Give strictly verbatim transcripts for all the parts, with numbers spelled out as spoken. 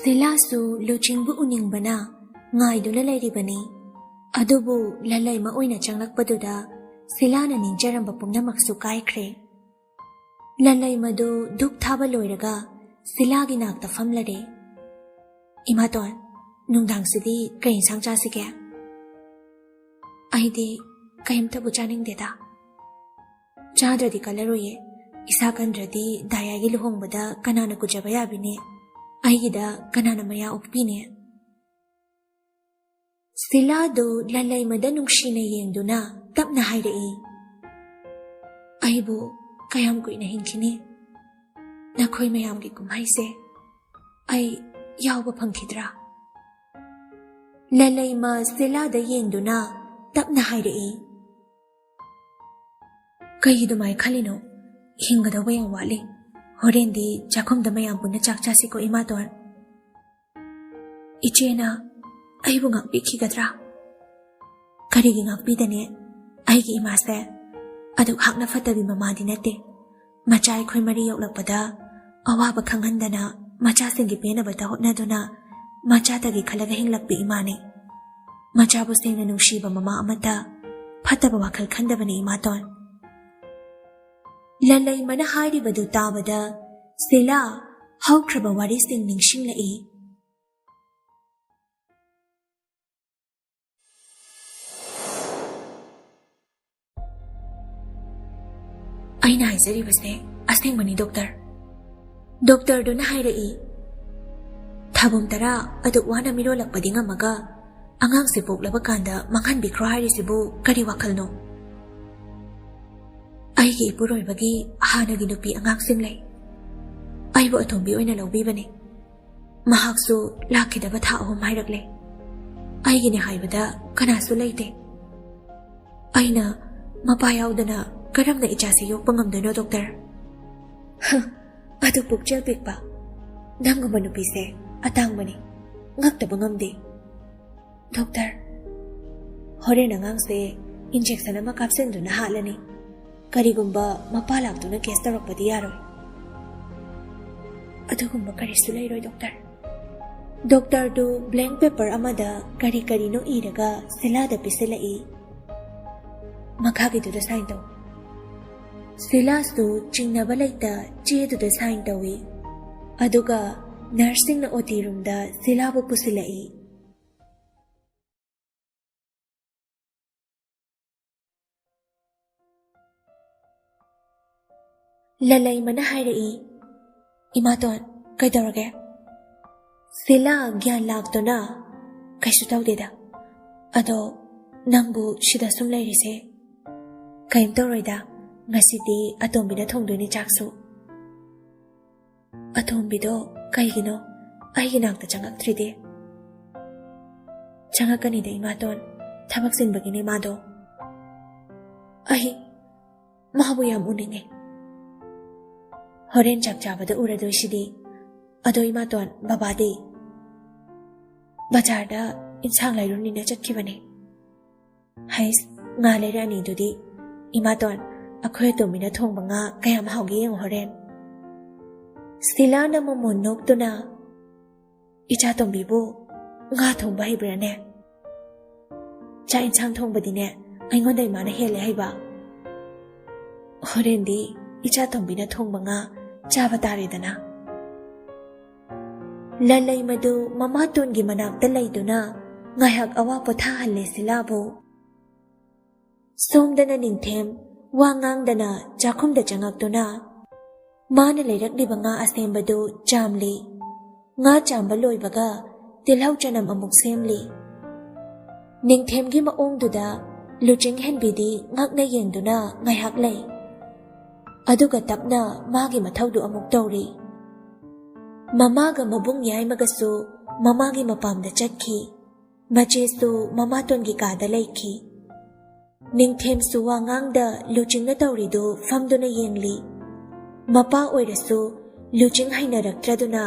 ꯁꯤꯂꯥꯁꯨ ꯂꯨꯆꯤꯡꯕꯨ ꯎꯅꯤꯡꯕꯅ ꯉꯥꯏꯗꯨꯅ ꯂꯩꯔꯤꯕꯅꯤ꯫ ꯑꯗꯨꯕꯨ ꯂꯜꯂꯩꯃ ꯑꯣꯏꯅ ꯆꯪꯂꯛꯄꯗꯨꯗ ꯁꯤꯂꯥꯅ ꯅꯤꯡꯖꯔꯝꯕ ꯄꯨꯝꯅꯃꯛꯁꯨ ꯀꯥꯏꯈ꯭ꯔꯦ꯫ ꯂꯜꯂꯩꯃꯗꯨ ꯙꯨꯛ ꯊꯥꯕ ꯂꯣꯏꯔꯒ ꯁꯤꯂꯥꯒꯤ ꯅꯥꯛꯇ ꯐꯝꯂꯔꯦ꯫ "ꯏꯃꯥꯇꯣꯟ, ꯅꯨꯡꯗꯥꯡꯁꯤꯗꯤ ꯀꯩ ꯏꯟꯁꯥꯡ ꯆꯥꯁꯤꯒꯦ?" "ꯑꯩꯗꯤ ꯀꯩꯝꯇꯕꯨ ꯆꯥꯅꯤꯡꯗꯦꯗ꯫" "ꯆꯥꯗ꯭ꯔꯗꯤ ꯀꯜꯂꯔꯣꯏꯌꯦ꯫ ꯏꯁꯥ ꯀꯟꯗ꯭ꯔꯗꯤ ꯗꯥꯌꯥꯒꯤ ꯂꯨꯍꯣꯡꯕꯗ ꯀꯅꯥꯅ ꯀꯨꯖꯕ ꯌꯥꯕꯤꯅꯦ? ꯑꯩꯒꯤꯗ ꯀꯅꯥꯅ ꯃꯌꯥ ꯑꯣꯛꯄꯤꯅꯦ?" ꯁꯤꯂꯥꯗꯨ ꯂꯜꯂꯩꯃꯗ ꯅꯨꯡꯁꯤꯅ ꯌꯦꯡꯗꯨꯅ ꯇꯞꯅ ꯍꯥꯏꯔꯛꯏ, "ꯑꯩꯕꯨ ꯀꯌꯥꯝ ꯀꯨꯏꯅ ꯍꯤꯡꯈꯤꯅꯤ? ꯅꯈꯣꯏ ꯃꯌꯥꯝꯒꯤ ꯀꯨꯝꯍꯩꯁꯦ ꯑꯩ ꯌꯥꯎꯕ ꯐꯪꯈꯤꯗ꯭ꯔꯥ?" ꯂꯜꯂꯩꯃ ꯁꯤꯂꯥꯗ ꯌꯦꯡꯗꯨꯅ ꯇꯞꯅ ꯍꯥꯏꯔꯛꯏ, "ꯀꯩꯒꯤ ꯑꯗꯨꯃꯥꯏ ꯈꯜꯂꯤꯅꯣ? ꯍꯤꯡꯒꯗꯧꯕ ꯌꯥꯝ ꯋꯥꯠꯂꯤ꯫ ꯍꯣꯔꯦꯟꯗꯤ ꯆꯥꯛꯈꯨꯝꯗ ꯃꯌꯥꯝ ꯄꯨꯟꯅ ꯆꯥꯛ ꯆꯥꯁꯤꯀꯣ, ꯏꯃꯥꯇꯣꯟ꯫" "ꯏꯆꯦꯅ ꯑꯩꯕꯨ ꯉꯥꯛꯄꯤꯈꯤꯒꯗ꯭ꯔꯥ?" "ꯀꯔꯤꯒꯤ ꯉꯥꯛꯄꯤꯗꯅꯤ? ꯑꯩꯒꯤ ꯏꯃꯥꯁꯦ ꯑꯗꯨꯛ ꯍꯥꯛꯅ ꯐꯠꯇꯕꯤ ꯃꯃꯥꯗꯤ ꯅꯠꯇꯦ꯫ ꯃꯆꯥ ꯑꯩꯈꯣꯏ ꯃꯔꯤ ꯌꯣꯛꯂꯛꯄꯗ ꯑꯋꯥꯕ ꯈꯪꯍꯟꯗꯅ ꯃꯆꯥꯁꯤꯡꯒꯤ ꯄꯦꯟꯅꯕꯇ ꯍꯣꯠꯅꯗꯨꯅ ꯃꯆꯥꯇꯒꯤ ꯈꯜꯂꯒ ꯍꯤꯡꯂꯛꯄꯤ ꯏꯃꯥꯅꯤ꯫ ꯃꯆꯥꯕꯨ ꯁꯦꯡꯅ ꯅꯨꯡꯁꯤꯕ ꯃꯃꯥ ꯑꯃꯠꯇ ꯐꯠꯇꯕ ꯋꯥꯈꯜ ꯈꯟꯗꯕꯅꯤ ꯏꯃꯥꯇꯣꯟ꯫" ꯂꯜꯂꯩꯃꯅ ꯍꯥꯏꯔꯤꯕꯗꯨ ꯇꯥꯕꯗ ꯁꯤꯂꯥ ꯍꯧꯈ꯭ꯔꯕ ꯋꯥꯔꯤꯁꯤꯡ ꯅꯤꯡꯁꯤꯡꯂꯛꯏ꯫ "ꯑꯩꯅ ꯍꯥꯏꯖꯔꯤꯕꯁꯦ ꯑꯁꯦꯡꯕꯅꯤ ꯗꯣꯛꯇꯔ꯫" ꯗꯣꯛꯇꯔꯗꯨꯅ ꯍꯥꯏꯔꯛꯏ, "ꯊꯥꯕꯨꯝ ꯇꯔꯥ ꯑꯗꯨꯛ ꯋꯥꯅ ꯃꯤꯔꯣꯜꯂꯛꯄꯗꯤ ꯉꯝꯃꯒ ꯑꯉꯥꯡꯁꯦ ꯄꯣꯛꯂꯕ ꯀꯥꯟꯗ ꯃꯥꯡꯍꯟꯕꯤꯈ꯭ꯔꯣ ꯍꯥꯏꯔꯤꯁꯤꯕꯨ ꯀꯔꯤ ꯋꯥꯈꯜꯅꯣ? ꯑꯩꯒꯤ ꯏꯄꯨꯔꯣꯏꯕꯒꯤ ꯍꯥꯟꯅꯒꯤ ꯅꯨꯄꯤ ꯑꯉꯥꯡꯁꯤꯡ ꯂꯩ꯫ ꯑꯩꯕꯨ ꯑꯇꯣꯝꯕꯤ ꯑꯣꯏꯅ ꯂꯧꯕꯤꯕꯅꯤ꯫ ꯃꯍꯥꯛꯁꯨ ꯂꯥꯛꯈꯤꯗꯕ ꯊꯥ ꯑꯍꯨꯝ ꯍꯥꯏꯔꯛꯂꯦ꯫ ꯑꯩꯒꯤꯅꯦ ꯍꯥꯏꯕꯗ ꯀꯅꯥꯁꯨ ꯂꯩꯇꯦ꯫ ꯑꯩꯅ ꯃꯄꯥ ꯌꯥꯎꯗꯅ ꯀꯔꯝꯅ ꯏꯆꯥꯁꯤ ꯌꯣꯛꯄ ꯉꯝꯗꯣꯏꯅꯣ ꯗꯣꯛꯇꯔ?" "ꯍ, ꯑꯗꯨ ꯄꯨꯛꯆꯦꯜ ꯄꯤꯛꯄ꯫ ꯅꯪꯒꯨꯝꯕ ꯅꯨꯄꯤꯁꯦ ꯑꯇꯥꯡꯕꯅꯤ, ꯉꯛꯇꯕ ꯉꯝꯗꯦ꯫" "ꯗꯣꯛꯇꯔ, ꯍꯣꯔꯦꯟ ꯑꯉꯥꯡꯁꯦ ꯏꯟꯖꯦꯛꯁꯟ ꯑꯃ ꯀꯥꯞꯁꯤꯟꯗꯨꯅ ꯍꯥꯠꯂꯅꯤ꯫ ꯀꯔꯤꯒꯨꯝꯕ ꯃꯄꯥ ꯂꯥꯛꯇꯨꯅ ꯀꯦꯁ ꯇꯧꯔꯛꯄꯗꯤ ꯌꯥꯔꯣꯏ꯫" "ꯑꯗꯨꯒꯨꯝꯕ ꯀꯔꯤꯁꯨ ꯂꯩꯔꯣꯏ ꯗꯣꯛꯇꯔ꯫ ꯗꯣꯛꯇꯔꯗꯨ ꯕ꯭ꯂꯦꯡ ꯄꯦꯄꯔ ꯑꯃꯗ ꯀꯔꯤ ꯀꯔꯤꯅꯣ ꯏꯔꯒ ꯁꯤꯂꯥꯗ ꯄꯤꯁꯤꯜꯂꯛꯏ꯫ "ꯃꯈꯥꯒꯤꯗꯨꯗ ꯁꯥꯏꯟ ꯇꯧ꯫" ꯁꯤꯂꯥꯁꯨ ꯆꯤꯡꯅꯕ ꯂꯩꯇ ꯆꯦꯗꯨꯗ ꯁꯥꯏꯟ ꯇꯧꯏ꯫ ꯑꯗꯨꯒ ꯅꯔꯁꯁꯤꯡꯅ ꯑꯣ ꯇꯤ ꯔꯨꯝꯗ ꯁꯤꯂꯥꯕꯨ ꯄꯨꯁꯤꯜꯂꯛꯏ꯫ ꯂꯂꯩꯃꯅ ꯍꯥꯏꯔꯛꯏ, "ꯏꯃꯥꯇꯣꯟ, ꯀꯩꯗꯧꯔꯒꯦ?" ꯁꯤꯂꯥ ꯒ꯭ꯌꯥꯟ ꯂꯥꯛꯇꯨꯅ, "ꯀꯩꯁꯨ ꯇꯧꯗꯦꯗ꯫ ꯑꯗꯣ ꯅꯪꯕꯨ ꯁꯤꯗ ꯁꯨꯝ ꯂꯩꯔꯤꯁꯦ?" "ꯀꯩꯝ ꯇꯧꯔꯣꯏꯗ, ꯉꯁꯤꯗꯤ ꯑꯇꯣꯝꯕꯤꯅ ꯊꯣꯡꯗꯣꯏꯅꯤ ꯆꯥꯛꯁꯨ꯫" "ꯑꯇꯣꯝꯕꯤꯗꯣ ꯀꯩꯒꯤꯅꯣ ꯑꯩꯒꯤ ꯅꯥꯛꯇ ꯆꯪꯉꯛꯇ꯭ꯔꯤꯗꯤ?" "ꯆꯪꯉꯛꯀꯅꯤꯗ ꯏꯃꯥꯇꯣꯟ, ꯊꯕꯛ ꯆꯤꯟꯕꯒꯤꯅꯦ ꯃꯥꯗꯣ꯫" "ꯑꯩ ꯃꯥꯕꯨ ꯌꯥꯝ ꯎꯅꯤꯡꯉꯦ꯫" "ꯍꯣꯔꯦꯟ ꯆꯥꯛ ꯆꯥꯕꯗ ꯎꯔꯗꯣꯏꯁꯤꯗꯤ꯫ ꯑꯗꯣ ꯏꯃꯥꯇꯣꯟ, ꯕꯕꯥꯗꯤ?" "ꯕꯖꯥꯔꯗ ꯏꯟꯁꯥꯡ ꯂꯩꯔꯨꯅꯤꯅ ꯆꯠꯈꯤꯕꯅꯦ꯫" "ꯍꯩꯁ, ꯉꯥ ꯂꯩꯔꯛꯑꯅꯤꯗꯨꯗꯤ꯫ ꯏꯃꯥꯇꯣꯟ, ꯑꯩꯈꯣꯏ ꯑꯇꯣꯝꯕꯤꯅ ꯊꯣꯡꯕ ꯉꯥ ꯀꯌꯥꯝ ꯍꯥꯎꯒꯦ ꯌꯦꯡꯉꯨ ꯍꯣꯔꯦꯟ꯫" ꯁꯤꯂꯥꯅ ꯃꯃꯣꯟ ꯅꯣꯛꯇꯨꯅ, "ꯏꯆꯥꯇꯣꯝꯕꯤꯕꯨ ꯉꯥ ꯊꯣꯡꯕ ꯍꯩꯕ꯭ꯔꯥꯅꯦ? ꯆꯥꯛ ꯏꯟꯁꯥꯡ ꯊꯣꯡꯕꯗꯤꯅꯦ ꯑꯩꯉꯣꯟꯗ ꯏꯃꯥꯅ ꯍꯦꯜꯂꯦ ꯍꯩꯕ꯫ ꯍꯣꯔꯦꯟꯗꯤ ꯏꯆꯥꯇꯣꯝꯕꯤꯅ ꯊꯣꯡꯕ ꯉꯥ ꯆꯥꯕ ꯇꯥꯔꯦꯗꯅ꯫" ꯂꯂꯩꯃꯗꯨ ꯃꯃꯥꯇꯣꯟꯒꯤ ꯃꯅꯥꯛꯇ ꯂꯩꯗꯨꯅ ꯉꯥꯏꯍꯥꯛ ꯑꯋꯥ ꯄꯣꯊꯥꯍꯜꯂꯦ ꯁꯤꯂꯥꯕꯨ꯫ ꯁꯣꯝꯗꯅ ꯅꯤꯡꯊꯦꯝ ꯋꯥ ꯉꯥꯡꯗꯅ ꯆꯥꯛꯈꯨꯝꯗ ꯆꯪꯉꯛꯇꯨꯅ ꯃꯥꯅ ꯂꯩꯔꯛꯂꯤꯕ ꯉꯥ ꯑꯁꯦꯝꯕꯗꯨ ꯆꯥꯝꯂꯤ꯫ ꯉꯥ ꯆꯥꯝꯕ ꯂꯣꯏꯕꯒ ꯇꯤꯜꯍꯧ ꯆꯅꯝ ꯑꯃꯨꯛ ꯁꯦꯝꯂꯤ꯫ ꯅꯤꯡꯊꯦꯝꯒꯤ ꯃꯑꯣꯡꯗꯨꯗ ꯂꯨꯆꯤꯡ ꯍꯦꯟꯕꯤꯗꯤ ꯉꯛꯅ ꯌꯦꯡꯗꯨꯅ ꯉꯥꯏꯍꯥꯛ ꯂꯩ꯫ ꯑꯗꯨꯒ ꯇꯞꯅ ꯃꯥꯒꯤ ꯃꯊꯧꯗꯨ ꯑꯃꯨꯛ ꯇꯧꯔꯤ꯫ ꯃꯃꯥꯒ ꯃꯕꯨꯡ ꯌꯥꯏꯃꯒꯁꯨ ꯃꯃꯥꯒꯤ ꯃꯄꯥꯝꯗ ꯆꯠꯈꯤ꯫ ꯃꯆꯦꯁꯨ ꯃꯃꯥꯇꯣꯟꯒꯤ ꯀꯥꯗ ꯂꯩꯈꯤ꯫ ꯅꯤꯡꯊꯦꯝꯁꯨ ꯋꯥ ꯉꯥꯡꯗ ꯂꯨꯆꯤꯡꯅ ꯇꯧꯔꯤꯗꯨ ꯐꯝꯗꯨꯅ ꯌꯦꯡꯂꯤ꯫ ꯃꯄꯥ ꯑꯣꯏꯔꯁꯨ ꯂꯨꯆꯤꯡ ꯍꯩꯅꯔꯛꯇ꯭ꯔꯗꯨꯅ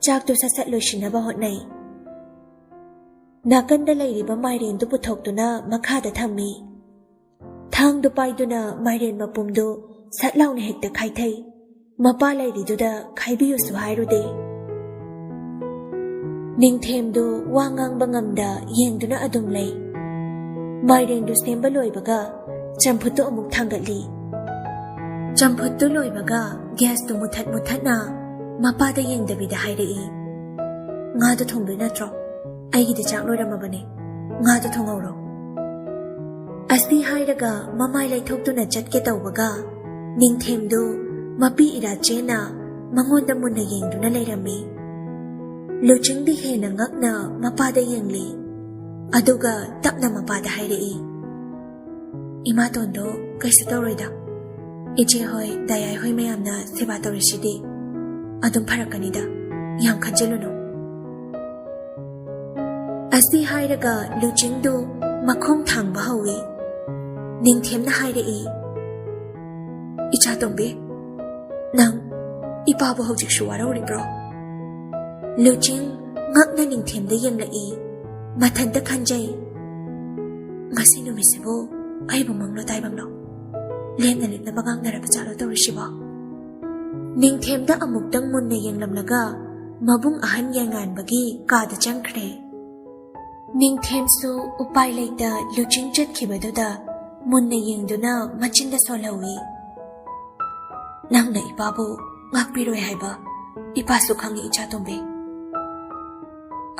ꯆꯥꯛꯇꯨ ꯁꯠ ꯁꯠ ꯂꯣꯏꯁꯤꯟꯅꯕ ꯍꯣꯠꯅꯩ꯫ ꯅꯥꯀꯟꯗ ꯂꯩꯔꯤꯕ ꯃꯥꯏꯔꯦꯟꯗꯨ ꯄꯨꯊꯣꯛꯇꯨꯅ ꯃꯈꯥꯗ ꯊꯝꯃꯤ꯫ ꯊꯥꯡꯗꯨ ꯄꯥꯏꯗꯨꯅ ꯃꯥꯏꯔꯦꯟ ꯃꯄꯨꯝꯗꯨ ꯁꯠ ꯂꯥꯎꯅ ꯍꯦꯛꯇ ꯈꯥꯏꯊꯩ꯫ ꯃꯄꯥ ꯂꯩꯔꯤꯗꯨꯗ ꯈꯥꯏꯕꯤꯌꯨꯁꯨ ꯍꯥꯏꯔꯨꯗꯦ꯫ ꯅꯤꯡꯊꯦꯝꯗꯨ ꯋꯥ ꯉꯥꯡꯕ ꯉꯝꯗ ꯌꯦꯡꯗꯨꯅ ꯑꯗꯨꯝ ꯂꯩ꯫ ꯃꯥꯏꯔꯦꯟꯗꯨ ꯁꯦꯝꯕ ꯂꯣꯏꯕꯒ ꯆꯝꯐꯨꯠꯇꯨ ꯑꯃꯨꯛ ꯊꯥꯡꯒꯠꯂꯤ꯫ ꯆꯝꯐꯨꯠꯇꯨ ꯂꯣꯏꯕꯒ ꯒ꯭ꯌꯥꯁꯇꯨ ꯃꯨꯊꯠ ꯃꯨꯊꯠꯅ ꯃꯄꯥꯗ ꯌꯦꯡꯗꯕꯤꯗ ꯍꯥꯏꯔꯛꯏ, "ꯉꯥꯗꯨ ꯊꯣꯡꯗꯣꯏ ꯅꯠꯇ꯭ꯔꯣ? ꯑꯩꯒꯤꯗꯤ ꯆꯥꯛ ꯂꯣꯏꯔꯝꯃꯕꯅꯦ꯫ ꯉꯥꯗꯨ ꯊꯣꯡꯍꯧꯔꯣ꯫" ꯑꯁꯤ ꯍꯥꯏꯔꯒ ꯃꯃꯥꯏ ꯂꯩꯊꯣꯛꯇꯨꯅ ꯆꯠꯀꯦ ꯇꯧꯕꯒ, ꯅꯤꯡꯊꯦꯝꯗꯨ ꯃꯄꯤ ꯏꯔꯥꯆꯦꯅ ꯃꯉꯣꯟꯗ ꯃꯨꯟꯅ ꯌꯦꯡꯗꯨꯅ ꯂꯩꯔꯝꯃꯤ꯫ ꯂꯨꯆꯤꯡꯗꯤ ꯍꯦꯟꯅ ꯉꯛꯅ ꯃꯄꯥꯗ ꯌꯦꯡꯂꯤ꯫ ꯑꯗꯨꯒ ꯇꯞꯅ ꯃꯄꯥꯗ ꯍꯥꯏꯔꯛꯏ, "ꯏꯃꯥꯇꯣꯟꯗꯣ ꯀꯩꯁꯨ ꯇꯧꯔꯣꯏꯗ꯫ ꯏꯆꯦ ꯍꯣꯏ, ꯗꯥꯌꯥꯏ ꯍꯣꯏ ꯃꯌꯥꯝꯅ ꯁꯦꯕꯥ ꯇꯧꯔꯤꯁꯤꯗꯤ꯫ ꯑꯗꯨꯝ ꯐꯔꯛꯀꯅꯤꯗ, ꯌꯥꯝ ꯈꯟꯖꯤꯜꯂꯨꯅꯨ꯫" ꯑꯁꯤ ꯍꯥꯏꯔꯒ ꯂꯨꯆꯤꯡꯗꯨ ꯃꯈꯣꯡ ꯊꯥꯡꯕ ꯍꯧꯏ꯫ ꯅꯤꯡꯊꯦꯝꯅ ꯍꯥꯏꯔꯛꯏ, "ꯏꯆꯥꯇꯣꯝꯕꯤ, ꯅꯪ ꯏꯄꯥꯕꯨ ꯍꯧꯖꯤꯛꯁꯨ ꯋꯥꯔꯧꯔꯤꯕ꯭ꯔꯣ?" ꯂꯨꯆꯤꯡ ꯉꯛꯅ ꯅꯤꯡꯊꯦꯝꯗ ꯌꯦꯡꯂꯛꯏ꯫ ꯃꯊꯟꯇ ꯈꯟꯖꯩ, "ꯉꯁꯤ ꯅꯨꯃꯤꯠꯁꯤꯕꯨ ꯑꯩꯕꯨ ꯃꯪꯂꯣ ꯇꯥꯏꯕꯪꯂꯣ? ꯂꯦꯞꯅ ꯂꯦꯞꯅ ꯃꯉꯥꯡꯅꯔꯕ ꯖꯥꯠꯂꯣ ꯇꯧꯔꯤꯁꯤꯕꯣ?" ꯅꯤꯡꯊꯦꯝꯗ ꯑꯃꯨꯛꯇꯪ ꯃꯨꯟꯅ ꯌꯦꯡꯂꯝꯂꯒ ꯃꯕꯨꯡ ꯑꯍꯟ ꯌꯥꯏꯉꯥꯟꯕꯒꯤ ꯀꯥꯗ ꯆꯪꯈ꯭ꯔꯦ꯫ ꯅꯤꯡꯊꯦꯝꯁꯨ ꯎꯄꯥꯏ ꯂꯩꯇ ꯂꯨꯆꯤꯡ ꯆꯠꯈꯤꯕꯗꯨꯗ ꯃꯨꯟꯅ ꯌꯦꯡꯗꯨꯅ ꯃꯆꯤꯟꯗ ꯁꯣꯜꯍꯧꯏ, "ꯅꯪꯅ ꯏꯄꯥꯕꯨ ꯉꯥꯛꯄꯤꯔꯣꯏ ꯍꯥꯏꯕ ꯏꯄꯥꯁꯨ ꯈꯪꯏ, ꯏꯆꯥꯇꯣꯝꯕꯤ꯫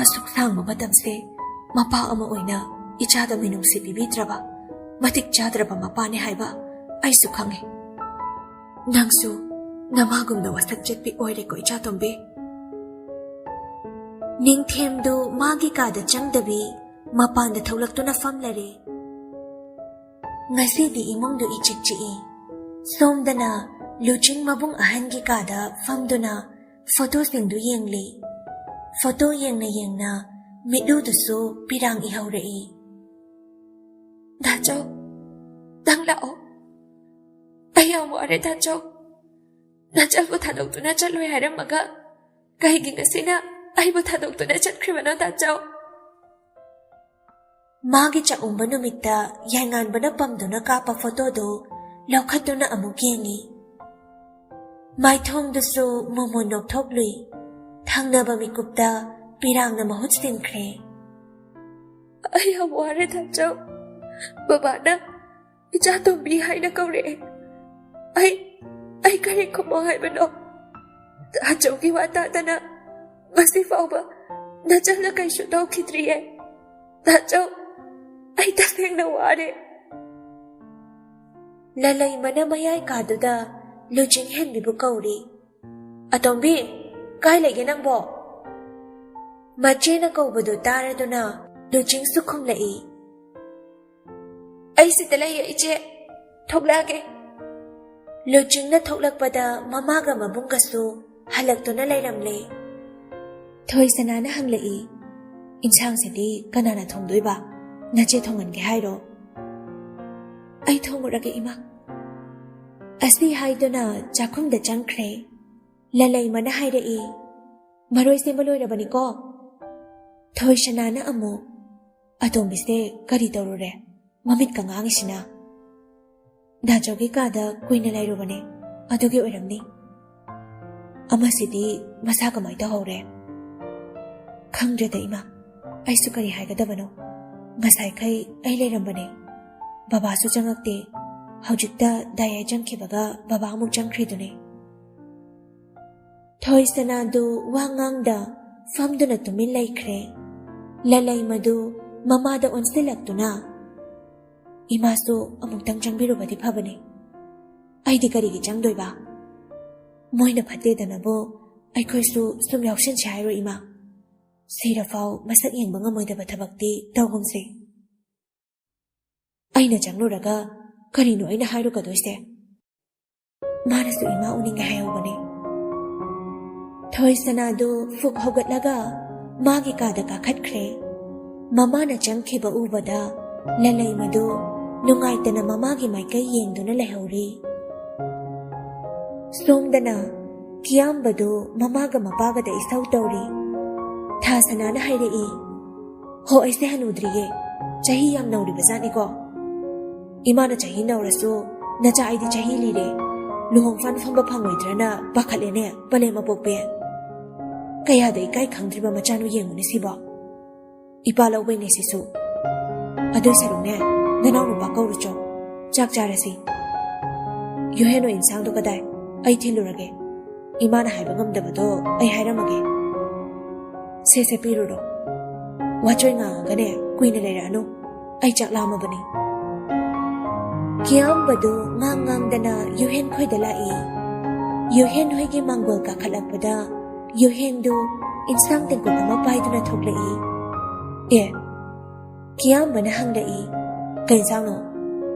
ꯑꯁꯨꯛ ꯁꯥꯡꯕ ꯃꯇꯝꯁꯦ ꯃꯄꯥ ꯑꯃ ꯑꯣꯏꯅ ꯏꯆꯥꯗ ꯃꯤꯅꯨꯡꯁꯤ ꯄꯤꯕꯤꯗ꯭ꯔꯕ, ꯃꯇꯤꯛ ꯆꯥꯗ꯭ꯔꯕ ꯃꯄꯥꯅꯤ ꯍꯥꯏꯕ ꯑꯩꯁꯨ ꯈꯪꯏ꯫ ꯅꯪꯁꯨ ꯅꯃꯥꯒꯨꯝꯅ ꯋꯥꯁꯛ ꯆꯠꯄꯤ ꯑꯣꯏꯔꯦꯀꯣ, ꯏꯆꯥꯇꯣꯝꯕꯤ꯫" ꯅꯤꯡꯊꯦꯝꯗꯨ ꯃꯥꯒꯤ ꯀꯥꯗ ꯆꯪꯗꯕꯤ ꯃꯄꯥꯟꯗ ꯊꯣꯛꯂꯛꯇꯨꯅ ꯐꯝꯂꯔꯦ꯫ ꯉꯁꯤꯗꯤ ꯏꯃꯨꯡꯗꯨ ꯏꯆꯤꯛ ꯆꯤꯛꯏ꯫ ꯁꯣꯝꯗꯅ ꯂꯨꯆꯤꯡ ꯃꯕꯨꯡ ꯑꯍꯟꯒꯤ ꯀꯥꯗ ꯐꯝꯗꯨꯅ ꯐꯣꯇꯣꯁꯤꯡꯗꯨ ꯌꯦꯡꯂꯤ꯫ ꯐꯣꯇꯣ ꯌꯦꯡꯅ ꯌꯦꯡꯅ ꯃꯤꯠꯂꯨꯗꯨꯁꯨ ꯄꯤꯔꯥꯡ ꯏꯍꯧꯔꯛꯏ꯫ "ꯗꯥꯆꯧ, ꯅꯪ ꯂꯥꯛꯑꯣ꯫ ꯑꯩ ꯌꯥꯝ ꯋꯥꯔꯦ, ꯗꯥꯆꯧ꯫ ꯅꯆꯜꯕꯨ ꯊꯥꯗꯣꯛꯇꯨꯅ ꯆꯠꯂꯣꯏ ꯍꯥꯏꯔꯝꯃꯒ ꯀꯩꯒꯤ ꯉꯁꯤꯅ ꯑꯩꯕꯨ ꯊꯥꯗꯣꯛꯇꯨꯅ ꯆꯠꯈ꯭ꯔꯤꯕꯅꯣ, ꯗꯥꯆꯧ?" ꯃꯥꯒꯤ ꯆꯥꯛꯎꯝꯕ ꯅꯨꯃꯤꯠꯇ ꯌꯥꯏꯉꯥꯟꯕꯅ ꯄꯝꯗꯨꯅ ꯀꯥꯞꯄ ꯐꯣꯇꯣꯗꯨ ꯂꯧꯈꯠꯇꯨꯅ ꯑꯃꯨꯛ ꯌꯦꯡꯉꯤ꯫ ꯃꯥꯏꯊꯣꯡꯗꯨꯁꯨ ꯃꯣꯃꯣꯟ ꯅꯣꯛꯊꯣꯛꯂꯨꯏ꯫ ꯊꯪꯅꯕ ꯃꯤꯀꯨꯞꯇ ꯄꯤꯔꯥꯡꯅ ꯃꯍꯨꯠ ꯁꯤꯟꯈ꯭ꯔꯦ꯫ "ꯑꯩ ꯌꯥꯝ ꯋꯥꯔꯦ ꯗꯥꯆꯧ꯫ ꯕꯕꯥꯅ ꯏꯆꯥ ꯇꯣꯝꯕꯤ ꯍꯥꯏꯅ ꯀꯧꯔꯛꯑꯦ꯫ ꯑꯩ, ꯑꯩ ꯀꯔꯤ ꯈꯨꯝꯃꯣ ꯍꯥꯏꯕꯅꯣ? ꯗꯥꯆꯧꯒꯤ ꯋꯥ ꯇꯥꯗꯅ ꯉꯁꯤ ꯐꯥꯎꯕ ꯅꯆꯟꯅ ꯀꯩꯁꯨ ꯇꯧꯈꯤꯗ꯭ꯔꯤꯌꯦ꯫ ꯗꯥꯆꯧ, ꯑꯩ ꯇꯁꯦꯡꯅ ꯋꯥꯔꯦ꯫" ꯂꯂꯩꯃꯅ ꯃꯌꯥꯏ ꯀꯥꯗꯨꯗ ꯂꯨꯆꯤꯡ ꯍꯦꯟꯕꯤꯕꯨ ꯀꯧꯔꯤ꯫ "ꯑꯇꯣꯝꯕꯤ, ꯀꯥꯏ ꯂꯩꯒꯦ ꯅꯪꯕꯣ?" ꯃꯆꯦꯅ ꯀꯧꯕꯗꯨ ꯇꯥꯔꯗꯨꯅ ꯂꯨꯆꯤꯡꯁꯨ ꯈꯨꯝꯂꯛꯏ꯫ "ꯑꯩ ꯁꯤꯗ ꯂꯩꯌꯦ ꯏꯆꯦ, ꯊꯣꯛꯂꯛꯑꯒꯦ꯫" ꯂꯨꯆꯤꯡꯅ ꯊꯣꯛꯂꯛꯄꯗ ꯃꯃꯥꯒ ꯃꯕꯨꯡꯒꯁꯨ ꯍꯜꯂꯛꯇꯨꯅ ꯂꯩꯔꯝꯂꯦ꯫ ꯊꯣꯏꯁꯅꯥꯅ ꯍꯪꯂꯛꯏ, "ꯏꯟꯁꯥꯡꯁꯤꯗꯤ ꯀꯅꯥꯅ ꯊꯣꯡꯗꯣꯏꯕ? ꯅꯆꯦ ꯊꯣꯡꯍꯟꯒꯦ ꯍꯥꯏꯔꯣ?" "ꯑꯩ ꯊꯣꯡꯉꯨꯔꯒꯦ ꯏꯃꯥ꯫" ꯑꯁꯤ ꯍꯥꯏꯗꯨꯅ ꯆꯥꯛꯈꯨꯝꯗ ꯆꯪꯈ꯭ꯔꯦ꯫ ꯂꯂꯩꯃꯅ ꯍꯥꯏꯔꯛꯏ, "ꯃꯔꯣꯏ ꯁꯦꯝꯕ ꯂꯣꯏꯔꯕꯅꯤꯀꯣ꯫" ꯊꯣꯏꯁꯅꯥꯅ ꯑꯃꯨꯛ, "ꯑꯇꯣꯝꯕꯤꯁꯦ ꯀꯔꯤ ꯇꯧꯔꯨꯔꯦ? ꯃꯃꯤꯠꯀ ꯉꯥꯡꯉꯤꯁꯤꯅ?" "ꯗꯥꯆꯧꯒꯤ ꯀꯥꯗ ꯀꯨꯏꯅ ꯂꯩꯔꯨꯕꯅꯦ, ꯑꯗꯨꯒꯤ ꯑꯣꯏꯔꯝꯅꯤ꯫" "ꯑꯃꯁꯤꯗꯤ ꯃꯁꯥ ꯀꯃꯥꯏ ꯇꯧꯍꯧꯔꯦ?" "ꯈꯪꯗ꯭ꯔꯦꯗ ꯏꯃꯥ, ꯑꯩꯁꯨ ꯀꯔꯤ ꯍꯥꯏꯒꯗꯕꯅꯣ꯫ ꯉꯁꯥꯏꯈꯩ ꯑꯩ ꯂꯩꯔꯝꯕꯅꯦ, ꯕꯕꯥꯁꯨ ꯆꯪꯉꯛꯇꯦ꯫ ꯍꯧꯖꯤꯛꯇ ꯗꯥꯏ ꯆꯪꯈꯤꯕꯒ ꯕꯕꯥ ꯑꯃꯨꯛ ꯆꯪꯈ꯭ꯔꯤꯗꯨꯅꯦ꯫" ꯊꯣꯏꯁꯅꯥꯗꯨ ꯋꯥ ꯉꯥꯡꯗ ꯐꯝꯗꯨꯅ ꯇꯨꯃꯤꯟ ꯂꯩꯈ꯭ꯔꯦ꯫ ꯂꯂꯩꯃꯗꯨ ꯃꯃꯥꯗ ꯑꯣꯟꯁꯤꯜꯂꯛꯇꯨꯅ, "ꯏꯃꯥꯁꯨ ꯑꯃꯨꯛꯇꯪ ꯆꯪꯕꯤꯔꯨꯕꯗꯤ ꯐꯕꯅꯤ꯫ ꯑꯩꯗꯤ ꯀꯔꯤꯒꯤ ꯆꯪꯗꯣꯏꯕ? ꯃꯣꯏꯅ ꯐꯠꯇꯦꯗꯅꯕꯨ ꯑꯩꯈꯣꯏꯁꯨ ꯁꯨꯝ ꯌꯥꯎꯁꯟꯁꯦ ꯍꯥꯏꯔꯣ ꯏꯃꯥ? ꯁꯤꯔꯐꯥꯎ ꯃꯁꯛ ꯌꯦꯡꯕ ꯉꯝꯃꯣꯏꯗꯕ ꯊꯕꯛꯇꯤ ꯇꯧꯒꯨꯝꯁꯦ꯫" "ꯑꯩꯅ ꯆꯪꯂꯨꯔꯒ ꯀꯔꯤꯅꯣ ꯑꯩꯅ ꯍꯥꯏꯔꯨꯒꯗꯣꯏꯁꯦ? ꯃꯥꯅꯁꯨ ꯏꯃꯥ ꯎꯅꯤꯡꯉꯦ ꯍꯥꯏꯍꯧꯕꯅꯦ꯫" ꯊꯣꯏꯁꯅꯥꯗꯨ ꯐꯨꯛ ꯍꯧꯒꯠꯂꯒ ꯃꯥꯒꯤ ꯀꯥꯗ ꯀꯥꯈꯠꯈ꯭ꯔꯦ꯫ ꯃꯃꯥꯅ ꯆꯪꯈꯤꯕ ꯎꯕꯗ ꯂꯂꯩꯃꯗꯨ ꯅꯨꯡꯉꯥꯏꯇꯅ ꯃꯃꯥꯒꯤ ꯃꯥꯏꯀꯩ ꯌꯦꯡꯗꯨꯅ ꯂꯩꯍꯧꯔꯤ꯫ ꯁꯣꯝꯗꯅ ꯀꯤꯌꯥꯝꯕꯗꯨ ꯃꯃꯥꯒ ꯃꯄꯥꯒꯗ ꯏꯁꯧ ꯇꯧꯔꯤ꯫ ꯊꯥꯁꯅꯥꯅ ꯍꯥꯏꯔꯛꯏ, "ꯍꯣ, ꯑꯩꯁꯦ ꯍꯅꯨꯗ꯭ꯔꯤꯌꯦ, ꯆꯍꯤ ꯌꯥꯝ ꯅꯧꯔꯤꯕꯖꯥꯠꯅꯤꯀꯣ꯫ ꯏꯃꯥꯅ ꯆꯍꯤ ꯅꯧꯔꯁꯨ ꯅꯆꯥ ꯑꯩꯗꯤ ꯆꯍꯤ ꯂꯤꯔꯦ, ꯂꯨꯍꯣꯡ ꯐꯥꯟ ꯐꯝꯕ ꯐꯪꯉꯣꯏꯗ꯭ꯔꯅ ꯄꯥꯈꯠꯂꯦꯅꯦ, ꯄꯂꯦꯝ ꯑꯄꯣꯛꯄꯤ꯫" ꯀꯌꯥꯗ ꯏꯀꯥꯏ ꯈꯪꯗ꯭ꯔꯤꯕ ꯃꯆꯥꯅꯣ ꯌꯦꯡꯉꯨꯅꯦ ꯁꯤꯕꯣ꯫ ꯏꯄꯥ ꯂꯧꯕꯩꯅꯦ ꯁꯤꯁꯨ꯫ ꯑꯗꯨꯏ ꯁꯔꯨꯛꯅꯦ, ꯅꯅꯥꯎ ꯅꯨꯄꯥ ꯀꯧꯔꯨꯆꯣ, ꯆꯥꯛ ꯆꯥꯔꯁꯤ꯫ ꯌꯨꯍꯦꯟ ꯍꯣꯏ ꯏꯟꯁꯥꯡꯗꯣ ꯀꯗꯥꯏ? ꯑꯩ ꯊꯤꯜꯂꯨꯔꯒꯦ꯫ ꯏꯃꯥꯅ ꯍꯥꯏꯕ ꯉꯝꯗꯕꯗꯣ ꯑꯩ ꯍꯥꯏꯔꯝꯃꯒꯦ꯫ ꯁꯦ ꯁꯦ, ꯄꯤꯔꯨꯔꯣ꯫ ꯋꯥꯆꯣꯏ ꯉꯥꯡꯉꯒꯅꯦ ꯀꯨꯏꯅ ꯂꯩꯔꯛꯑꯅꯨ꯫ ꯑꯩ ꯆꯥꯛ ꯂꯥꯝꯃꯕꯅꯤ꯫ ꯀꯤꯌꯥꯝꯕꯗꯨ ꯉꯥꯡ ꯉꯥꯡꯗꯅ ꯌꯨꯍꯦꯟ ꯈꯣꯏꯗ ꯂꯥꯛꯏ꯫ ꯌꯨꯍꯦꯟ ꯍꯣꯏꯒꯤ ꯃꯥꯡꯒꯣꯜ ꯀꯥꯈꯠꯂꯛꯄꯗ ꯌꯨꯍꯦꯟꯗꯨ ꯏꯟꯁꯥꯡ ꯇꯦꯡꯀꯣꯠ ꯑꯃ ꯄꯥꯏꯗꯨꯅ ꯊꯣꯛꯂꯛꯏ꯫ ꯑꯦ, ꯀꯤꯌꯥꯝꯕꯅ ꯍꯪꯂꯛꯏ, "ꯀꯩ ꯏꯟꯁꯥꯡꯅꯣ?"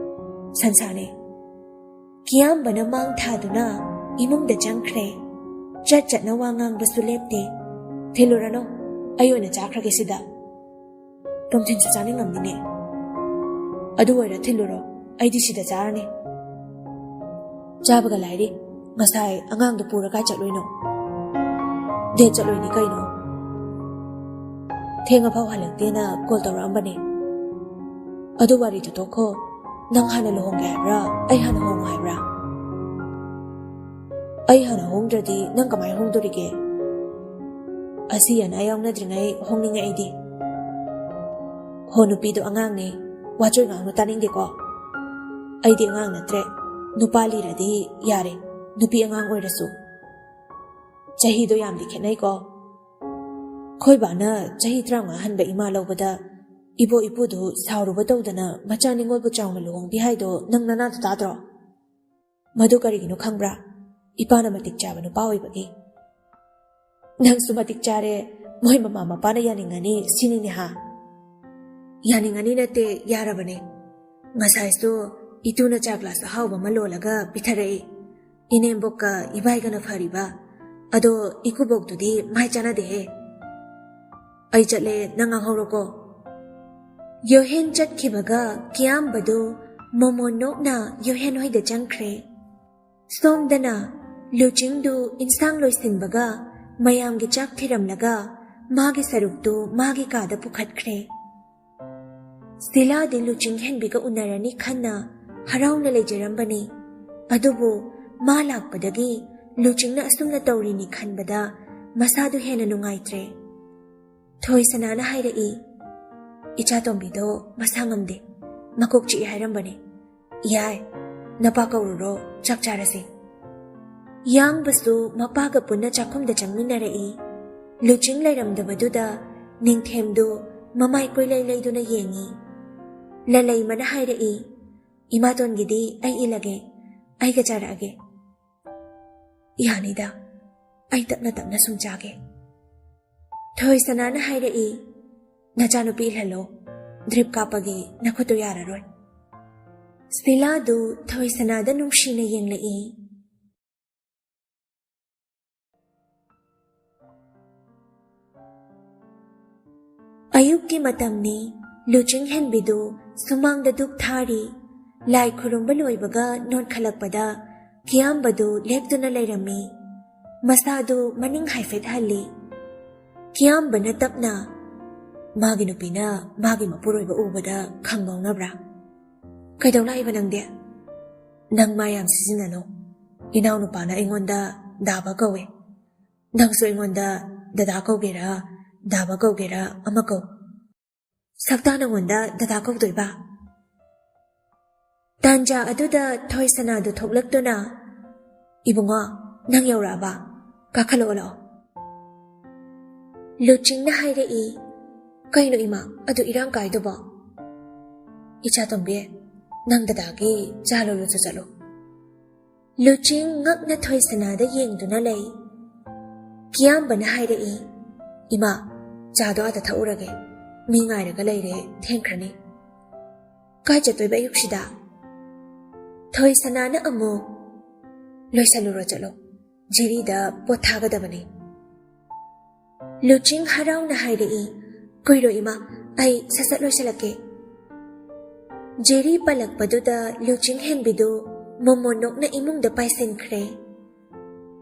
"ꯁꯟꯁꯥꯅꯦ꯫" ꯀꯤꯌꯥꯝꯕꯅ ꯃꯥꯡ ꯊꯥꯗꯨꯅ ꯏꯃꯨꯡꯗ ꯆꯪꯈ꯭ꯔꯦ꯫ ꯆꯠ ꯆꯠꯅ ꯋꯥ ꯉꯥꯡꯕꯁꯨ ꯂꯦꯞꯇꯦ꯫ "ꯊꯤꯜꯂꯨꯔꯅꯨ, ꯑꯩ ꯑꯣꯏꯅ ꯆꯥꯈ꯭ꯔꯒꯦ ꯁꯤꯗ꯫ ꯇꯣꯝꯊꯤꯟꯁꯨ ꯆꯥꯅꯤꯡꯉꯝꯅꯤꯅꯦ꯫ ꯑꯗꯨ ꯑꯣꯏꯔ ꯊꯤꯜꯂꯨꯔꯣ, ꯑꯩꯗꯤ ꯁꯤꯗ ꯆꯥꯔꯅꯤ꯫" "ꯆꯥꯕꯒ ꯂꯥꯏꯔꯤ, ꯉꯁꯥꯏ ꯑꯉꯥꯡꯗꯣ ꯄꯨꯔ ꯀꯥꯏ ꯆꯠꯂꯨꯏꯅꯣ?" "ꯗꯦꯠ ꯆꯠꯂꯨꯏꯅꯤ ꯀꯩꯅꯣ꯫ ꯊꯦꯡꯉꯐꯥꯎ ꯍꯜꯂꯛꯇꯦꯅ ꯀꯣꯜ ꯇꯧꯔꯛꯑꯝꯕꯅꯦ꯫" "ꯑꯗꯨ ꯋꯥꯔꯤꯗꯨ ꯇꯣꯛꯈꯣ꯫ ꯅꯪ ꯍꯥꯟꯅ ꯂꯨꯍꯣꯡꯒꯦ ꯍꯥꯏꯕ꯭ꯔꯥ, ꯑꯩ ꯍꯥꯟꯅ ꯍꯣꯡꯉꯣ ꯍꯥꯏꯕ꯭ꯔꯥ?" "ꯑꯩ ꯍꯥꯟꯅ ꯍꯣꯡꯗ꯭ꯔꯗꯤ ꯅꯪ ꯀꯃꯥꯏꯅ ꯍꯣꯡꯗꯣꯔꯤꯒꯦ? ꯑꯁꯤ ꯑꯅꯥ ꯌꯥꯎꯅꯗ꯭ꯔꯤꯉꯩ ꯍꯣꯡꯅꯤꯡꯉꯦ ꯑꯩꯗꯤ꯫" "ꯍꯣ, ꯅꯨꯄꯤꯗꯣ ꯑꯉꯥꯡꯅꯦ, ꯋꯥꯆꯣꯏ ꯉꯥꯡꯅꯨ, ꯇꯥꯅꯤꯡꯗꯦꯀꯣ꯫ ꯑꯩꯗꯤ ꯑꯉꯥꯡ ꯅꯠꯇ꯭ꯔꯦ, ꯅꯨꯄꯥ ꯂꯤꯔꯗꯤ ꯌꯥꯔꯦ, ꯅꯨꯄꯤ ꯑꯉꯥꯡ ꯑꯣꯏꯔꯁꯨ꯫" "ꯆꯍꯤꯗꯣ ꯌꯥꯝꯗꯤ ꯈꯦꯠꯅꯩꯀꯣ꯫ ꯈꯣꯏꯕꯥꯅ ꯆꯍꯤ ꯇꯔꯥꯃꯉꯥ ꯍꯟꯕ ꯏꯃꯥ ꯂꯧꯕꯗ ꯏꯕꯣ ꯏꯄꯨꯗꯨ ꯁꯥꯎꯔꯨꯕ ꯇꯧꯗꯅ ꯃꯆꯥ ꯅꯤꯉꯣꯜꯕꯨ ꯆꯥꯎꯅ ꯂꯨꯍꯣꯡꯕꯤ ꯍꯥꯏꯗꯣ ꯅꯪ ꯅꯅꯥꯗꯨ ꯇꯥꯗ꯭ꯔꯣ? ꯃꯗꯨ ꯀꯔꯤꯒꯤꯅꯣ ꯈꯪꯕ꯭ꯔꯥ? ꯏꯄꯥꯅ ꯃꯇꯤꯛ ꯆꯥꯕ ꯅꯨꯄꯥ ꯑꯣꯏꯕꯒꯤ꯫" "ꯅꯪꯁꯨ ꯃꯇꯤꯛ ꯆꯥꯔꯦ, ꯃꯣꯏ ꯃꯃꯥ ꯃꯄꯥꯅ ꯌꯥꯅꯤꯡꯉꯅꯤ ꯁꯤꯅꯤꯅꯦ ꯍꯥ?" "ꯌꯥꯅꯤꯡꯉꯅꯤ ꯅꯠꯇꯦ, ꯌꯥꯔꯕꯅꯦ꯫ ꯉꯁꯥꯏꯁꯨ ꯏꯇꯨꯅ ꯆꯥ ꯒ꯭ꯂꯥꯁ ꯑꯍꯥꯎꯕ ꯑꯃ ꯂꯣꯜꯂꯒ ꯄꯤꯊꯔꯛꯏ꯫ ꯏꯅꯦꯝꯕꯣꯛꯀ ꯏꯕꯥꯏꯒꯅ ꯐꯔꯤꯕ, ꯑꯗꯣ ꯏꯀꯨꯕꯣꯛꯇꯨꯗꯤ ꯃꯥꯏ ꯆꯥꯟꯅꯗꯦꯍꯦ꯫ ꯑꯩ ꯆꯠꯂꯦ, ꯅꯪ ꯉꯥꯡꯍꯧꯔꯣꯀꯣ꯫" ꯌꯣꯍꯦꯟ ꯆꯠꯈꯤꯕꯒ ꯀꯤꯌꯥꯝꯕꯗꯨ ꯃꯣꯃꯣꯟ ꯅꯣꯛꯅ ꯌꯣꯍꯦꯟ ꯍꯣꯏꯗ ꯆꯪꯈ꯭ꯔꯦ꯫ ꯁꯣꯝꯗꯅ ꯂꯨꯆꯤꯡꯗꯨ ꯏꯟꯁꯥꯡ ꯂꯣꯏꯁꯤꯟꯕꯒ ꯃꯌꯥꯝꯒꯤ ꯆꯥꯛ ꯊꯤꯔꯝꯂꯒ ꯃꯥꯒꯤ ꯁꯔꯨꯛꯇꯨ ꯃꯥꯒꯤ ꯀꯥꯗ ꯄꯨꯈꯠꯈ꯭ꯔꯦ꯫ ꯁꯤꯂꯥꯗꯤ ꯂꯨꯆꯤꯡ ꯍꯦꯟꯕꯤꯒ ꯎꯅꯔꯅꯤ ꯈꯟꯅ ꯍꯔꯥꯎꯅ ꯂꯩꯖꯔꯝꯕꯅꯤ꯫ ꯑꯗꯨꯕꯨ ꯃꯥ ꯂꯥꯛꯄꯗꯒꯤ ꯂꯨꯆꯤꯡꯅ ꯑꯁꯨꯝꯅ ꯇꯧꯔꯤꯅꯤ ꯈꯟꯕꯗ ꯃꯁꯥꯗꯨ ꯍꯦꯟꯅ ꯅꯨꯡꯉꯥꯏꯇ꯭ꯔꯦ꯫ ꯊꯣꯏꯁꯅꯥꯅ ꯍꯥꯏꯔꯛꯏ, "ꯏꯆꯥꯇꯣꯝꯕꯤꯗꯣ ꯃꯁꯥ ꯉꯝꯗꯦ, ꯃꯀꯣꯛ ꯆꯤꯛꯏ ꯍꯥꯏꯔꯝꯕꯅꯦ꯫ ꯌꯥꯏ, ꯅꯄꯥ ꯀꯧꯔꯨꯔꯣ, ꯆꯥꯛ ꯆꯥꯔꯁꯤ꯫" ꯌꯥꯡꯕꯁꯨ ꯃꯄꯥꯒ ꯄꯨꯟꯅ ꯆꯥꯛꯈꯨꯝꯗ ꯆꯪꯃꯤꯟꯅꯔꯛꯏ꯫ ꯂꯨꯆꯤꯡ ꯂꯩꯔꯝꯗꯕꯗꯨꯗ ꯅꯤꯡꯊꯦꯝꯗꯨ ꯃꯃꯥꯏ ꯀꯣꯏꯂꯩ ꯂꯩꯗꯨꯅ ꯌꯦꯡꯏ꯫ ꯂꯂꯩꯃꯅ ꯍꯥꯏꯔꯛꯏ, "ꯏꯃꯥꯇꯣꯟꯒꯤꯗꯤ ꯑꯩ ꯏꯜꯂꯒꯦ, ꯑꯩꯒ ꯆꯥꯔꯛꯑꯒꯦ꯫" "ꯌꯥꯅꯤꯗ, ꯑꯩ ꯇꯞꯅ ꯇꯞꯅ ꯁꯨꯝ ꯆꯥꯒꯦ꯫" ꯊꯣꯏꯁꯅꯥꯅ ꯍꯥꯏꯔꯛꯏ, "ꯅꯆꯥꯅꯨꯄꯤ ꯏꯜꯍꯜꯂꯣ, ꯗ꯭ꯔꯤꯞ ꯀꯥꯞꯄꯒꯤ ꯅꯈꯨꯠꯇꯨ ꯌꯥꯔꯔꯣꯏ꯫" ꯁꯤꯂꯥꯗꯨ ꯊꯣꯏꯁꯅꯥꯗ ꯅꯨꯡꯁꯤꯅ ꯌꯦꯡꯂꯛꯏ꯫ ꯑꯌꯨꯛꯀꯤ ꯃꯇꯝꯅꯤ꯫ ꯂꯨꯆꯤꯡ ꯍꯦꯟꯕꯤꯗꯨ ꯁꯨꯃꯥꯡꯗ ꯙꯨꯞ ꯊꯥꯔꯤ꯫ ꯂꯥꯏ ꯈꯨꯔꯨꯝꯕ ꯂꯣꯏꯕꯒ ꯅꯣꯟꯈꯠꯂꯛꯄꯗ ꯀꯤꯌꯥꯝꯕꯗꯨ ꯂꯦꯞꯇꯨꯅ ꯂꯩꯔꯝꯃꯤ꯫ ꯃꯁꯥꯗꯨ ꯃꯅꯤꯡ ꯍꯥꯏꯐꯦꯠ ꯍꯜꯂꯤ꯫ ꯀꯤꯌꯥꯝꯕꯅ ꯇꯞꯅ, "ꯃꯥꯒꯤ ꯅꯨꯄꯤꯅ ꯃꯥꯒꯤ ꯃꯄꯨꯔꯣꯏꯕ ꯎꯕꯗ ꯈꯪ ꯉꯥꯎꯅꯕ꯭ꯔꯥ? ꯀꯩꯗꯧ ꯂꯥꯛꯏꯕ ꯅꯪꯗꯤ? ꯅꯪ ꯃꯥ ꯌꯥꯝ ꯁꯤꯖꯤꯟꯅꯅꯨ꯫ ꯏꯅꯥꯎꯅꯨꯄꯥꯅ ꯑꯩꯉꯣꯟꯗ ꯗꯥꯕ ꯀꯧꯋꯦ꯫ ꯅꯪꯁꯨ ꯑꯩꯉꯣꯟꯗ ꯗꯗꯥ ꯀꯧꯒꯦꯔꯥ, ꯗꯥꯕ ꯀꯧꯒꯦꯔꯥ, ꯑꯃ ꯀꯧ꯫ ꯁꯛꯇꯥ ꯅꯉꯣꯟꯗ ꯗꯗꯥ ꯀꯧꯗꯣꯏꯕ?" ꯇꯥꯟꯖꯥ ꯑꯗꯨꯗ ꯊꯣꯏꯁꯅꯥꯗꯨ ꯊꯣꯛꯂꯛꯇꯨꯅ, "ꯏꯕꯨꯡꯉꯣ, ꯅꯪ ꯌꯧꯔꯛꯑꯕ? ꯀꯥꯈꯠꯂꯛꯑꯣ ꯂꯥꯛꯑꯣ꯫" ꯂꯨꯆꯤꯡꯅ ꯍꯥꯏꯔꯛꯏ, "ꯀꯩꯅꯣ ꯏꯃꯥ, ꯑꯗꯨ ꯏꯔꯥꯡ ꯀꯥꯏꯗꯨꯕꯣ?" "ꯏꯆꯥ ꯇꯣꯝꯕꯤ, ꯅꯪ ꯗꯗꯥꯒꯤ ꯆꯥ ꯂꯣꯜꯂꯨꯆꯣ ꯆꯠꯂꯣ꯫" ꯂꯨꯆꯤꯡ ꯉꯛꯅ ꯊꯣꯏꯁꯅꯥꯗ ꯌꯦꯡꯗꯨꯅ ꯂꯩ꯫ ꯀꯤꯌꯥꯝꯕꯅ ꯍꯥꯏꯔꯛꯏ, "ꯏꯃꯥ, ꯆꯥꯗꯣ ꯑꯥꯗ ꯊꯛꯎꯔꯒꯦ꯫ ꯃꯤ ꯉꯥꯏꯔꯒ ꯂꯩꯔꯦ, ꯊꯦꯡꯈ꯭ꯔꯅꯤ꯫" "ꯀꯥꯏ ꯆꯠꯇꯣꯏꯕ ꯑꯌꯨꯛꯁꯤꯗ?" ꯊꯣꯏꯁꯅꯥꯅ ꯑꯃꯨꯛ, "ꯂꯣꯏꯁꯜꯂꯨꯔꯣ ꯆꯠꯂꯣ꯫ ꯖꯦꯔꯤꯗ ꯄꯣꯠ ꯊꯥꯒꯗꯕꯅꯤ꯫" ꯂꯨꯆꯤꯡ ꯍꯔꯥꯎꯅ ꯍꯥꯏꯔꯛꯏ, "ꯀꯨꯏꯔꯣꯏ ꯏꯃꯥ, ꯑꯩ ꯁꯠ ꯁꯠ ꯂꯣꯏꯁꯤꯜꯂꯛꯀꯦ꯫" ꯖꯦꯔꯤ ꯄꯜꯂꯛꯄꯗꯨꯗ ꯂꯨꯆꯤꯡ ꯍꯦꯟꯕꯤꯗꯨ ꯃꯣꯃꯣꯟ ꯅꯣꯛꯅ ꯏꯃꯨꯡꯗ ꯄꯥꯏꯁꯤꯟꯈ꯭ꯔꯦ꯫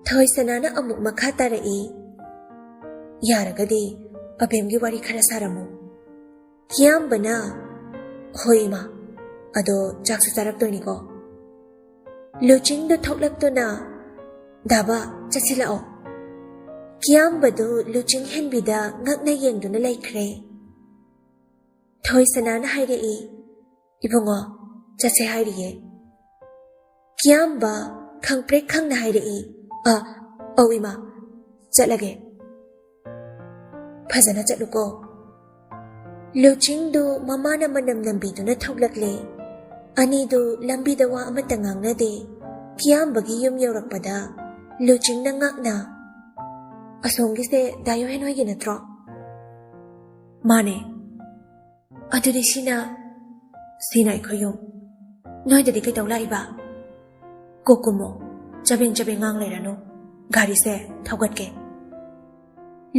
ꯊꯣꯏꯁꯅꯥꯅ ꯑꯃꯨꯛ ꯃꯈꯥ ꯇꯥꯔꯛꯏ, "ꯌꯥꯔꯒꯗꯤ ꯑꯕꯦꯝꯒꯤ ꯋꯥꯔꯤ ꯈꯔ ꯁꯥꯔꯝꯃꯨ꯫" ꯀꯤꯌꯥꯝꯕꯅ, "ꯍꯣꯏ ꯏꯃꯥ, ꯑꯗꯣ ꯆꯥꯛꯁꯨ ꯆꯥꯔꯛꯇꯣꯏꯅꯤꯀꯣ?" ꯂꯨꯆꯤꯡꯗꯣ ꯊꯣꯛꯂꯛꯇꯨꯅ, "ꯗꯥꯕ, ꯆꯠꯁꯤꯜꯂꯛꯑꯣ꯫" ꯀꯤꯌꯥꯝꯕꯗꯨ ꯂꯨꯆꯤꯡ ꯍꯦꯟꯕꯤꯗ ꯉꯛꯅ ꯌꯦꯡꯗꯨꯅ ꯂꯩꯈ꯭ꯔꯦ꯫ ꯊꯣꯏꯁꯅꯥꯅ ꯍꯥꯏꯔꯛꯏ, "ꯏꯕꯨꯡꯉꯣ, ꯆꯠꯁꯦ ꯍꯥꯏꯔꯤꯌꯦ꯫" ꯀꯤꯌꯥꯝꯕ ꯈꯪꯄ꯭ꯔꯦꯛ ꯈꯪꯅ ꯍꯥꯏꯔꯛꯏ, "ꯑ, ꯑꯧ ꯏꯃꯥ, ꯆꯠꯂꯒꯦ꯫ ꯐꯖꯅ ꯆꯠꯂꯨꯀꯣ꯫" ꯂꯨꯆꯤꯡꯗꯨ ꯃꯃꯥꯅ ꯃꯅꯝ ꯅꯝꯕꯤꯗꯨꯅ ꯊꯣꯛꯂꯛꯂꯦ꯫ ꯑꯅꯤꯗꯨ ꯂꯝꯕꯤꯗ ꯋꯥ ꯑꯃꯠꯇ ꯉꯥꯡꯅꯗꯦ꯫ ꯀꯤꯌꯥꯝꯕꯒꯤ ꯌꯨꯝ ꯌꯧꯔꯛꯄꯗ ꯂꯨꯆꯤꯡꯅ ꯉꯛꯅ, "ꯑꯁꯣꯝꯒꯤꯁꯦ ꯗꯥ ꯌꯣꯍꯦꯟ ꯍꯣꯏꯒꯤ ꯅꯠꯇ꯭ꯔꯣ?" "ꯃꯥꯅꯦ꯫" "ꯑꯗꯨꯗꯤ ꯁꯤꯅ, ꯁꯤꯅ ꯑꯩꯈꯣꯏ ꯌꯨꯝ꯫ ꯅꯣꯏꯗꯗꯤ ꯀꯩꯗꯧ ꯂꯥꯛꯏꯕ? ꯀꯣꯛ ꯀꯨꯝꯃꯣ, ꯆꯕꯦꯡ ꯆꯕꯦꯡ ꯉꯥꯡ ꯂꯩꯔꯅꯨ꯫ ꯒꯥꯔꯤꯁꯦ ꯊꯧꯒꯠꯀꯦ꯫"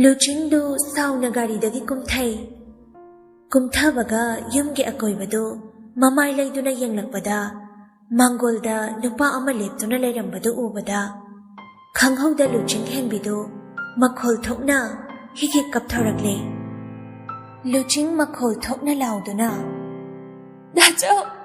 ꯂꯨꯆꯤꯡꯗꯨ ꯁꯥꯎꯅ ꯒꯥꯔꯤꯗꯒꯤ ꯀꯨꯝꯊꯩ꯫ ꯀꯨꯝꯊꯕꯒ ꯌꯨꯝꯒꯤ ꯑꯀꯣꯏꯕꯗꯨ ꯃꯃꯥꯏ ꯂꯩꯗꯨꯅ ꯌꯦꯡꯂꯛꯄꯗ, ꯃꯥꯡꯒꯣꯜꯗ ꯅꯨꯄꯥ ꯑꯃ ꯂꯦꯞꯇꯨꯅ ꯂꯩꯔꯝꯕꯗꯨ ꯎꯕꯗ, ꯈꯪꯍꯧꯗ ꯂꯨꯆꯤꯡ ꯍꯦꯟꯕꯤꯗꯨ ꯃꯈꯣꯜ ꯊꯣꯛꯅ ꯍꯤꯛ ꯍꯤꯛ ꯀꯞꯊꯣꯔꯛꯂꯦ꯫ ꯂꯨꯆꯤꯡ ꯃꯈꯣꯜ ꯊꯣꯛꯅ ꯂꯥꯎꯗꯨꯅ, "ꯗꯥꯆꯧ,